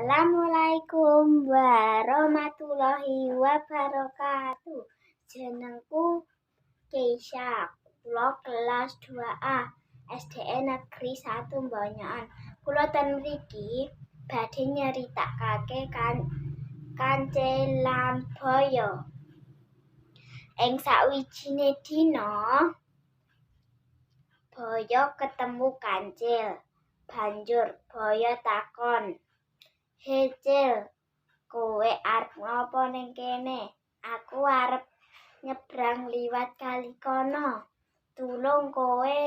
Assalamualaikum warahmatullahi wabarakatuh. Jenengku Keisha. Kula kelas 2A SDN Negeri 1 Bonyokan. Kula ten mriki badhe nyeritakake Kancil lan Baya. Ing sawijine dina, Baya ketemu Kancil. Banjur Baya takon, "He Cil, kowe arep ngopo ning kene?" "Aku arep nyebrang liwat kali kono. Tulung kowe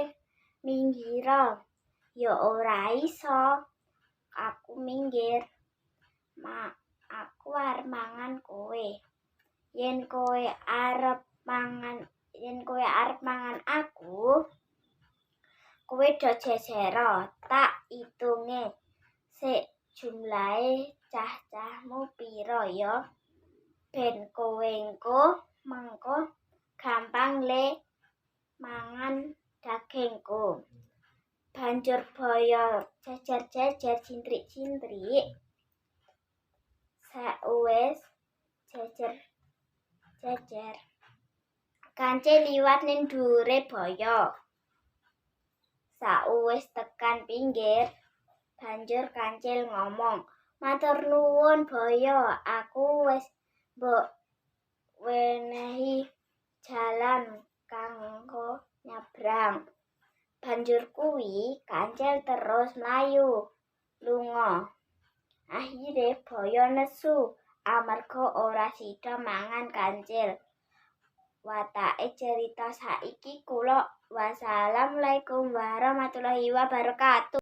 minggiro." "Ya ora iso aku minggir. Aku arep mangan kowe." Yen kowe arep mangan aku, kowe do jejero, tak itunge sik jumlahe cah-cahmu pira ya. Ben kowe mengko gampang le mangan dagingku." Banjur Baya jejer-jejer jintrik-jintrik. Sawise jejer-jejer, Kancil liwat ning dhuwure Baya. Sawise tekan pinggir, banjur Kancil ngomong, "Matur nuwun Baya, aku wis mbok wenehi jalan kanggo nyabrang." Banjur kuwi Kancil terus mlayu lunga. Akhire Baya nesu amarga ora sida mangan Kancil. Watake cerita saiki kula. Wassalamualaikum warahmatullahi wabarakatuh.